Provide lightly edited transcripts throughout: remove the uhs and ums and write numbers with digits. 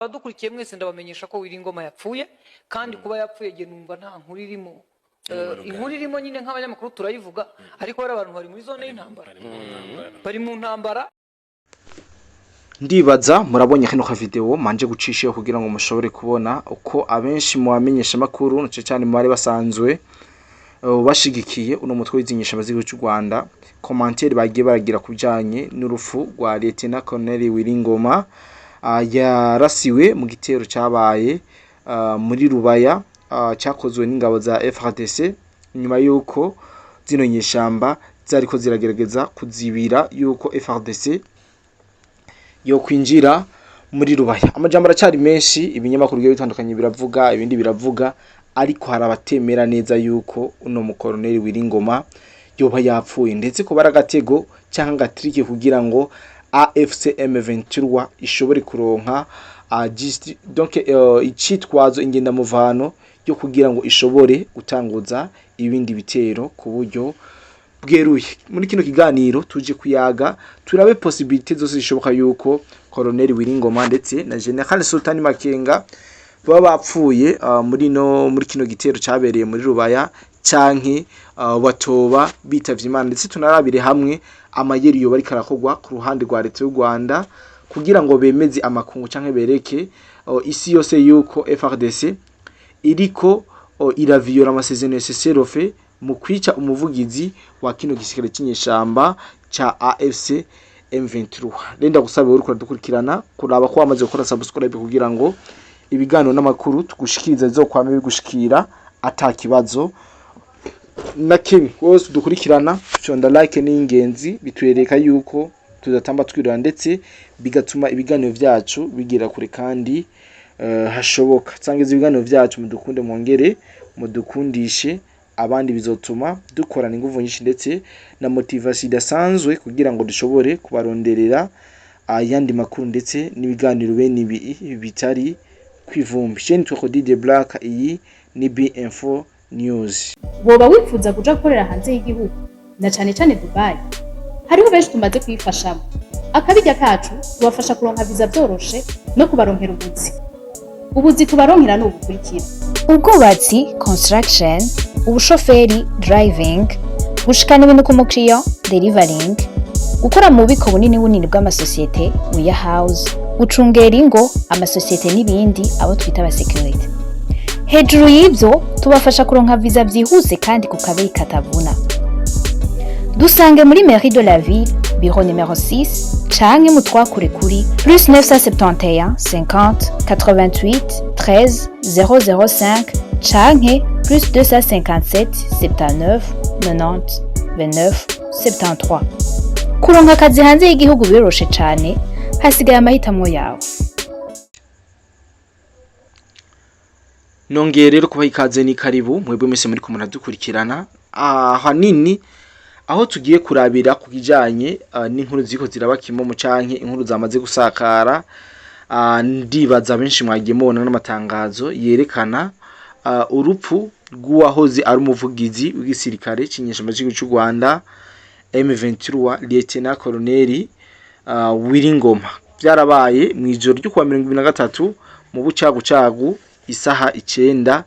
Abadukurikiye mwese, ndabamenyesha ko Willy Ngoma yapfuye, kandi kuba yapfuye jye numva nta nkuru irimo. Inkuru irimo nyine nk'abanyamakuru turayivuga, ariko bari abantu bari muri zone y'intambara, bari mu ntambara. Ndibaza murabonye kano ka video manje gucishaho kugira ngo mushobore kubona uko abenshi mu bamenyesha makuru, naco cyane mu bari basanzwe bashigikiye uno mutwe w'izinyesha z'igihugu cy'u Rwanda, commentaire bagiye baragira kubijanye n'urupfu rwa Lieutenant Colonel Willy Ngoma, yarasiwe mu gitero cabaye muri Rubaya, cyakozwe n'ingabo za FARDC nyuma yuko zino nyeshamba zariko ziragerageza kuzibira yuko FARDC yo kwinjira muri Rubaya. Amajambo aracari menshi, ibinyamakuru bigiye bitandukanye biravuga, ibindi biravuga, ariko hari abatemera neza yuko uno mukoroneri Willy Ngoma yoba yapfuye, ndetse ko baragatego cyangwa agatrike kugira ngo AFC M23 ishobore kuronka donc icitwazo, ingendamuvano yo kugira ngo ishobore gutanguza ibindi bitero ku buryo bweruye. Muri kino kiganiro tuje kuyaga turabe possibilité zose zishoboka yuko Colonel Willy Ngoma ndetse na General Sultan Makenga baba bapfuye muri kino gitero cabereye muri Rubaya, canke batoba bitavye Imana, ndetse tunarabire hamwe amayeri yoba ariko arakorwa ku ruhande rwa leta y'u Rwanda kugira ngo bemeze amakungu canke bereke isi yose yuko FARDC iriko iraviyora amasezerano ya cessez-le-feu mu kwica umuvugizi wa kino gisirikare c'inyeshamba ca AFC M23. Renda gusaba uriko uradukurikirana kuraba ko wamaze gukora subscribe kugira ngo ibiganiro n'amakuru tugushikiriza bizokwame bigushikira ata kibazo na kimwe. Wose udukurikirana, fyonda like, ni ingenzi, bitwereka yuko tudatamba twirura, ndetse bigatuma ibiganiro vyacu bigira kure kandi hashoboka. Sangiza ibiganiro vyacu, mudukunde, mwongere mudukundishe abandi, bizotuma dukorana inguvu nyinshi ndetse na motivation idasanzwe kugira ngo dushobore kubaronderera ayandi makuru ndetse n'ibiganiro bene ibi bitari kwivumbi. Je nitwa Didier Black, iyi ni B-Info News. Woba wifuza kuja gukorera hanze y'igihugu, na cane cane Dubai? Hariho benshi tumaze kuyifashamo. Akabirya kacu, tubafasha kuronka viza vyoroshe no kubaronkera ubuzi. Ubuzi tubaronkera ni ubukurikira: ubwubatsi, construction, ubushoferi, driving, gushikana ibintu ku mukiriya, delivering, gukora mu bubiko bunini bunini bw'amasosiyete, warehouse, gucungera ingo, amasosiyete n'ibindi, abo twita abasekirite. Hejuru y'ibyo, tubafasha kuronka viza byihuse kandi ku kabeyi katavuna. Dusange muri mairie de la ville, bureau numéro 6, canke mutwakure kuri +971 50 88 13 005 canke +257 79 90 29 73. Kuronka akazi hanze y'igihugu biroroshe cane, hasigaye amahitamo yawe. Nongeye rero kubaha ikaze, ni karibu mwebwe mwese muri ko muradukurikirana, ahanini aho tugiye kurabira ku kijanye n'inkuru ziriko ziraba kimomo canke inkuru zamaze gusakara. Ndibaza benshi mwagiye mubona n'amatangazo yerekana urupfu rw'uwahoze ari umuvugizi w'igisirikare c'inyeshamba c'igihugu c'u Rwanda M23, Lieutenant Colonel Willy Ngoma. Byarabaye mu ijoro ryo kuwa 2023 mu bucagucagu, isaha 9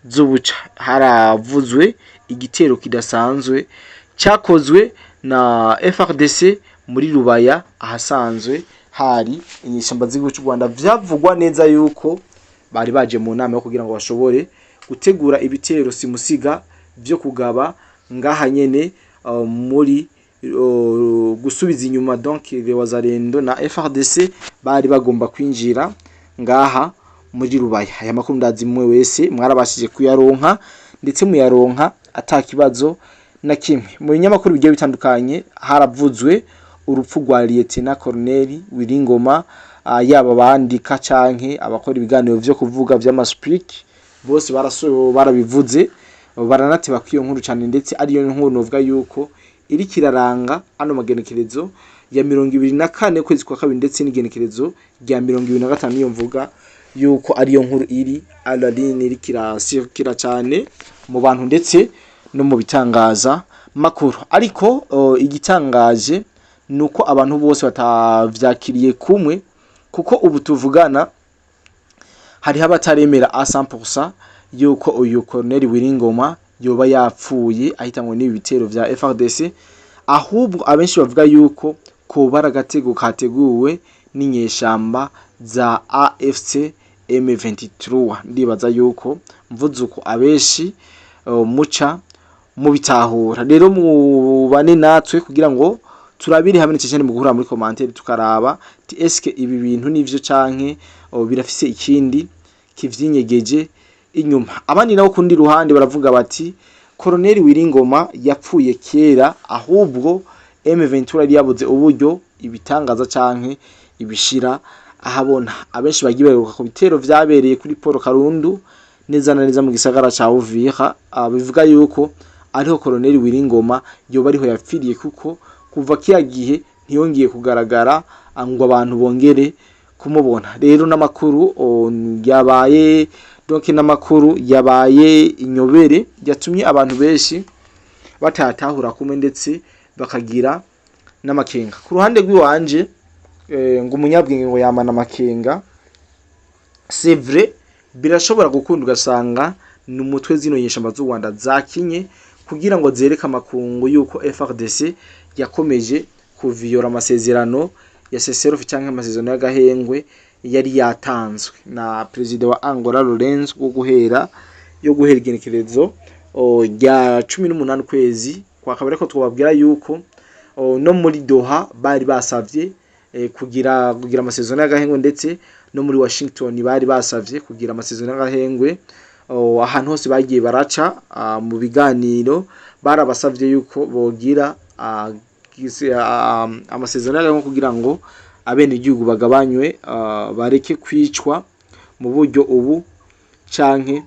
z'ubuca, haravuzwe igitero kidasanzwe cyakozwe na FARDC muri Rubaya, ahasanzwe hari inyeshyamba z'igihugu cy'u Rwanda. Vyavugwa neza yuko bari baje mu nama yo kugira ngo bashobore gutegura ibitero simusiga vyo kugaba ngaha nyene muri gusubiza inyuma, donc les Wazalendo na FARDC bari bagomba kwinjira ngaha muri Rubaya. Aya makuru ndazi mwe wese mwarabashije kuyaronka, ndetse muyaronka ata kibazo na kimwe. Mu binyamakuru bigiye bitandukanye haravuzwe urupfu rwa Lieutenant Colonel Willy Ngoma, yaba bandika canke abakora ibiganiro vyo kuvuga vy'amaspeak, bose baraso barabivuze, baranateba kw'iyo nkuru cyane, ndetse ariyo nkuru novuga yuko iri kiraranga ano magenekerezo ya 24 kwezi kwa kabiri, ndetse n'igenekerezo rya 25. Niyo mvuga yuko ariyo nkuru iri alaline, iri kirasirikira cyane mu bantu ndetse no mu bitangaza makuru. Ariko igitangaje nuko abantu bose batavyakiriye kumwe, kuko ubu tuvugana Hariho abataremera à 100% yuko uyu Colonel Willy Ngoma yoba yapfuye ahitanwe n'ibi bitero vya FARDC, ahubwo abenshi bavuga yuko koba ari agatego kateguwe n'inyeshamba za AFC M23. Ndibaza yuko mvuze uko abenshi muca mubitahura. Rero mubane natwe kugira ngo turabire hamwe cyane mu guhura muri commentaire, tukaraba ti eske ibi bintu nivyo canke birafise ikindi kivyinyegeje inyuma. Abandi nabo kundi ruhande baravuga bati Colonel Willy Ngoma yapfuye kera, ahubwo M23 yari yabuze uburyo ibitangaza canke ibishira ahabona. Abenshi bagiye baheruka ku bitero vyabereye kuri Paul Karundu, neza na neza mu gisagara ca Uvira, bivuga yuko ariho Colonel Willy Ngoma yoba ariho yapfiriye, kuko kuva kiya gihe ntiyongeye kugaragara ngo abantu bongere kumubona. Rero n'amakuru yabaye, donc n'amakuru yabaye inyobere, yatumye abantu benshi batatahura kumwe, ndetse bakagira n'amakenga. Ku ruhande rw'iwanje, ngo umunyabwenge ngo yamana amakenga. C'est vrai, birashobora gukunda ugasanga ni umutwe zino nyeshamba z'u Rwanda zakinye kugira ngo zereke amakungu yuko FARDC yakomeje kuviyora amasezerano ya cessez-le-feu canke amasezerano y'agahengwe yari yatanzwe na perezida wa Angola Lourenço, wo guhera yo guhera igenekerezo rya 18 ukwezi kwa kabiri. Ariko twababwira yuko no muri Doha bari basavye kugira amasezerano y'agahengwe, ndetse no muri Washington bari basavye kugira amasezerano y'agahengwe. Ahantu hose bagiye baraca mu biganiro barabasavye yuko bogira amasezerano y'agahengwe kugira ngo abenegihugu bagabanywe, bareke kwicwa mu buryo ubu canke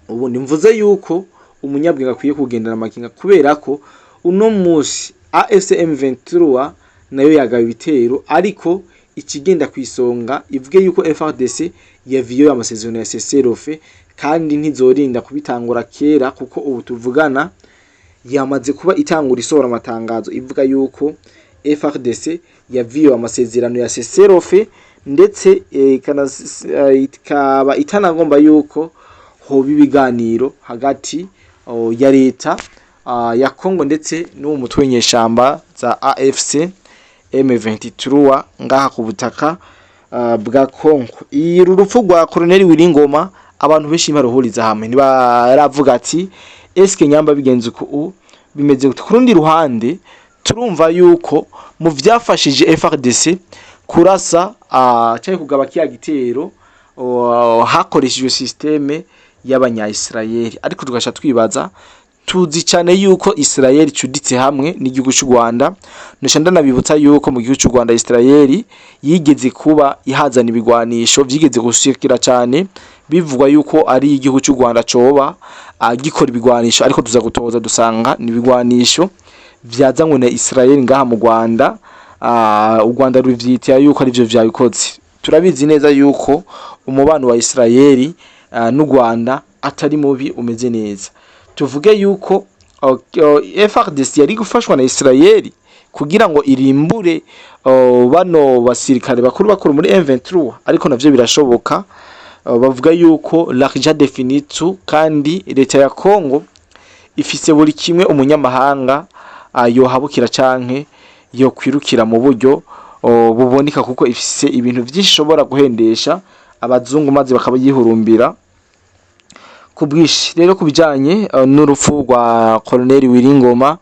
ubundi. Mvuze yuko umunyabwenge akwiye kugendana amakenga, kubera ko uno munsi AFC M23 nayo yagaba ibitero, ariko ikigenda ku isonga ivuge yuko FARDC yaviyoye amasezerano ya cessez-le-feu, kandi ntizorinda kubitangura kera, kuko ubu tuvugana yamaze kuba itangura isohora amatangazo ivuga yuko FARDC yaviyoye amasezerano ya cessez-le-feu, ndetse ikaba itanagomba yuko hoba ibiganiro hagati ya leta ya Congo ndetse n'uwo mutwe w'inyeshamba za AFC M23 ngaha ku butaka bwa Congo. Uru rupfu rwa Colonel Willy Ngoma abantu benshi baruhuriza hamwe, ntibaravuga ati eske nyamba bigenze uku bimeze gute? Ku rundi ruhande turumva yuko mu vyafashije FARDC kurasa canke kugaba kiya gitero hakoreshejwe système y'abanya-Israel, ariko tugasha twibaza, tuzi cyane yuko Israel icuditse hamwe n'igihugu cy'u Rwanda. Nusha ndanabibutsa yuko mu gihugu cy'u Rwanda Israel yigeze kuba ihazana ibigwanisho vyigeze gushikira cyane, bivugwa yuko ari igihugu cy'u Rwanda coba gikora ibigwanisho, ariko tuza gutoza dusanga ni ibigwanisho vyazanywe na Israel ngaha mu Rwanda. U Rwanda ruvyitira yuko arivyo vyabikoze. Turabizi neza yuko umubano wa Israel n'u Rwanda atari mubi, umeze neza. Tuvuge yuko FARDC yari gufashwa na Israel kugira ngo irimbure bano basirikare bakuru bakuru muri M23, ariko navyo birashoboka. Bavuga yuko l'argent définit tout, kandi leta ya Congo ifise buri kimwe umunyamahanga yohabukira canke yo kwirukira mu buryo buboneka, kuko ifise ibintu vyinshi ishobora guhendesha abazungu maze bakaba yihurumbira ku bwinshi. Rero ku bijanye n'urupfu rwa Colonel Willy Ngoma,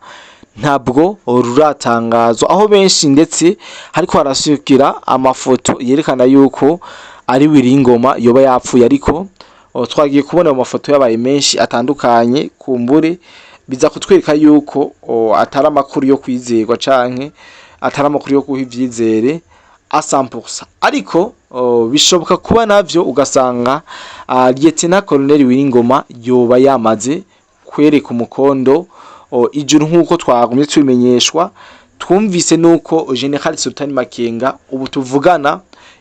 ntabwo ruratangazwa, aho benshi ndetse hariko harasukira amafoto yerekana yuko ari Willy Ngoma yoba yapfuye, ariko twagiye kubona mu mafoto yabaye menshi atandukanye, kumbure biza kutwereka yuko atari amakuru yo kwizerwa canke atari amakuru yo guha ivyizere à 100%. Ariko bishoboka kuba navyo ugasanga Lieutenant Colonel Willy Ngoma yoba yamaze kwereka umukondo ijuru, nk'uko twagumye tubimenyeshwa. Twumvise nuko General Sultan Makenga ubu tuvugana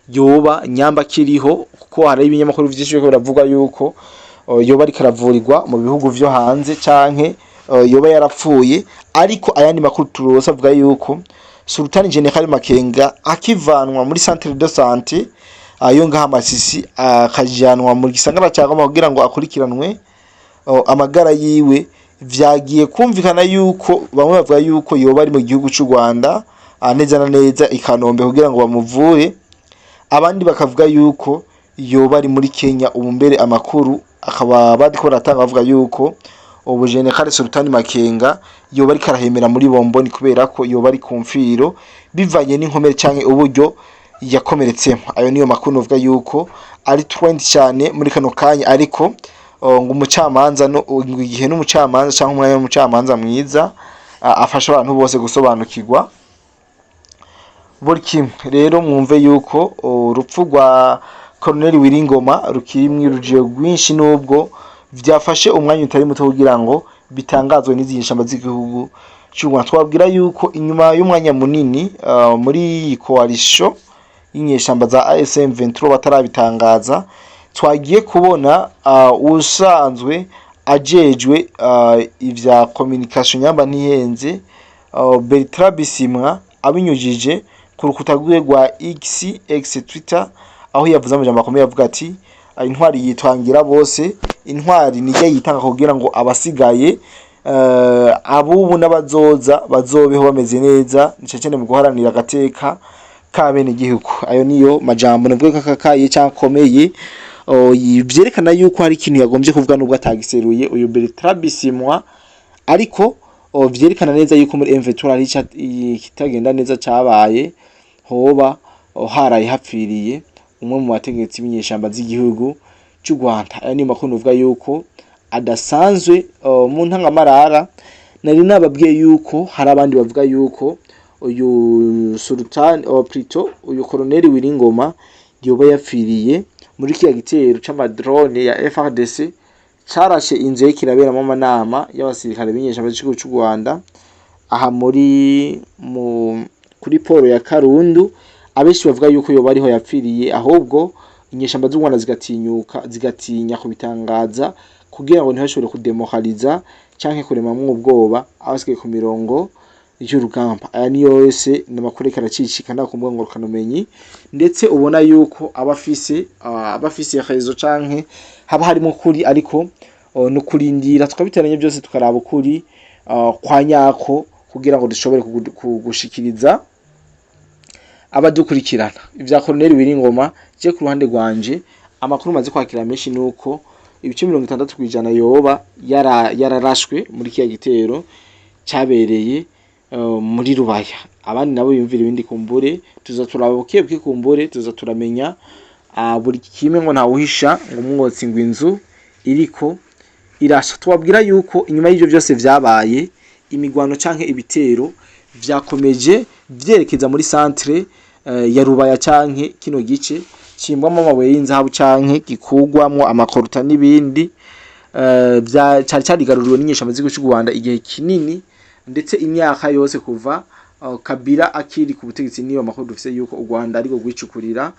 yoba nyamba kiriho, kuko hari ibinyamakuru vyinshi biriko biravuga yuko yoba ariko aravurirwa mu bihugu vyo hanze canke yoba yarapfuye, ariko ayandi makuru turonse avuga yuko Sultan General Makenga akivanwa muri centre de santé. Ayo ngaha Masisi akajanwa mu gisagara ca Goma kugira ngo akurikiranwe amagara yiwe. Vyagiye kumvikana yuko bamwe bavuga yuko yoba ari mu gihugu c'u Rwanda, neza na neza i Kanombe, kugira ngo bamuvure, abandi bakavuga yuko yoba ari muri Kenya. Ubu mbere amakuru akaba bariko baratanga bavuga yuko ubu General Sultani Makenga yoba ariko arahemera muri bomboni, kubera ko yoba ari ku mfiro bivanye n'inkomere canke uburyo yakomeretsemo. Ayo niyo makuru novuga yuko ari trend cyane muri kano kanya, ariko ngo umucamanza no ngo igihe n'umucamanza canke umwanya w'umucamanza mwiza afasha abantu bose gusobanukirwa buri kimwe. Rero mwumve yuko urupfu rwa Colonel Willy Ngoma rukiri mw'urujijo rwinshi, nubwo vyafashe umwanya utari muto kugira ngo bitangazwe n'izi nyeshamba z'igihugu c'u Rwanda. Twabwira yuko inyuma y'umwanya munini muri iyi coalition y'inyeshamba za AFC M23 batarabitangaza, twagiye kubona usanzwe ajejwe ivya communication, nyamba ntihenze, Bertrand Bisimwa, abinyujije ku rukuta rwiwe rwa X, X Twitter, aho yavuze amajambo akomeye avuga ati: "Intwari yitwangira bose, intwari nijya yitanga kugira ngo abasigaye, abubu n'abazoza bazobeho bameze neza, nico cyane mu guharanira agateka k'abene gihugu." Ayo niyo majambo navuga ko akakaye cyangwa akomeye, vyerekana yuko hari ikintu yagombye kuvuga nubwo atagiseruye uyu Bertrand Bisimwa, ariko vyerekana neza yuko muri M23 hari ikitagenda neza cabaye, hoba haraye hapfiriye umwe mu bategetsi b'inyeshamba z'igihugu cy'u Rwanda. Aya ni makuru nuvuga yuko adasanzwe. Mu ntangamarara nari nababwiye yuko hari abandi bavuga yuko uyu Sultan, plutôt uyu Colonel Willy Ngoma, yoba yapfiriye muri kiya gitero c'ama drone ya FARDC carashe inzu yariko iraberamwo amanama y'abasirikare b'inyeshamba z'igihugu c'u Rwanda aha muri mu kuri port ya Karundu. Abenshi bavuga yuko yoba ariho yapfiriye, ahubwo inyeshamba z'u Rwanda zigatinyuka zigatinya kubitangaza kugira ngo ntibashobore kudemoraliza canke kuremamwo ubwoba abasigaye ku mirongo y'urugamba. Aya niyo yose ni amakuru ariko aracicikana ku mbuga ngurukanabumenyi, ndetse ubona yuko aba afise raison canke haba harimo ukuri, ariko no kurindira tukabiteranya byose tukaraba ukuri kwa nyako kugira ngo dushobore kugushikiriza abadukurikirana ivya Colonel Willy Ngoma. Je ku ruhande rwanje, amakuru maze kwakira menshi nuko ibice 60% yoba yararashwe muri kiya gitero cabereye muri Rubaya. Abandi nabo yumvira ibindi, kumbure tuza turaba buke buke, kumbure tuza turamenya buri kimwe, ngo ntawuhisha ngo umwotsi ngo inzu iriko irasha. Tubabwira yuko inyuma y'ivyo byose vyabaye, imigwano canke ibitero vyakomeje vyerekeza muri centre ya Rubaya canke kino gice cimbwamwo amabuye y'inzahabu canke gikugwamwo amakoruta n'ibindi, vya cari carigaruriwe n'inyeshamba z'igihugu c'u Rwanda igihe kinini, ndetse imyaka yose kuva Kabila akiri ku butegetsi. Niyo makuru dufise yuko u Rwanda ariko rwicukurira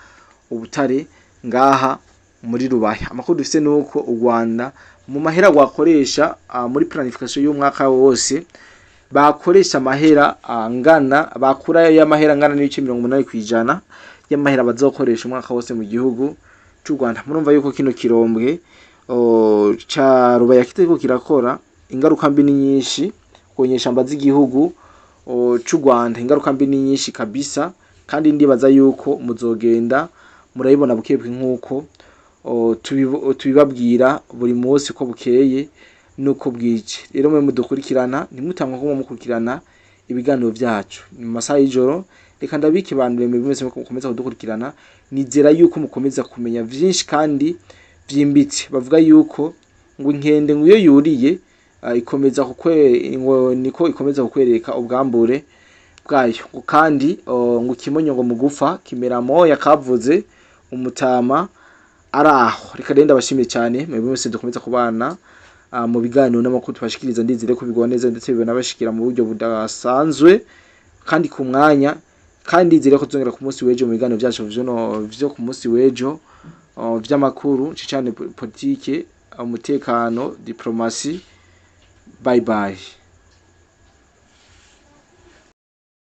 ubutare ngaha muri Rubaya. Amakuru dufise nuko u Rwanda mu mahera rwakoresha muri planification y'umwaka wose bakoresha amahera angana, bakura y'amahera angana n'ibice 80% y'amahera bazokoresha umwaka wose mu gihugu c'u Rwanda. Murumva yuko kino kirombwe ca Rubaya kitariko kirakora, ingaruka mbi ni nyinshi ku nyeshamba z'igihugu c'u Rwanda. Ingaruka mbi ni nyinshi kabisa, kandi ndibaza yuko muzogenda murabibona bukebuke nkuko tubibabwira buri munsi uko bukeye nuko bwije. Rero mwe mudukurikirana, ntimutangwe ko mukurikirana ibiganiro vyacu ni mu masaha y'ijoro. Reka ndabikibanure mwebwe mwese mukomeza kudukurikirana, nizera yuko mukomeza kumenya vyinshi kandi vyimbitse. Bavuga yuko ngo inkende ngo iyo yuriye ikomeza kukwe ngo niko ikomeza kukwereka ubwambure bwayo, ngo kandi ngo ikimonyo ngo mugufa kimera moya kavuze umutama araho. Reka rero ndabashimiye cyane mwebwe mwese dukomeza kubana mu biganiro n'amakuru tubashikiriza. Ndizere ko bigwa neza ndetse bibonabashikira mu buryo budasanzwe kandi ku mwanya, kandi ndizere ko tuzongera ku munsi w'ejo mu biganiro byacu vyo no vyo ku munsi w'ejo vy'amakuru cyane politike, umutekano, diplomasi. Bye bye.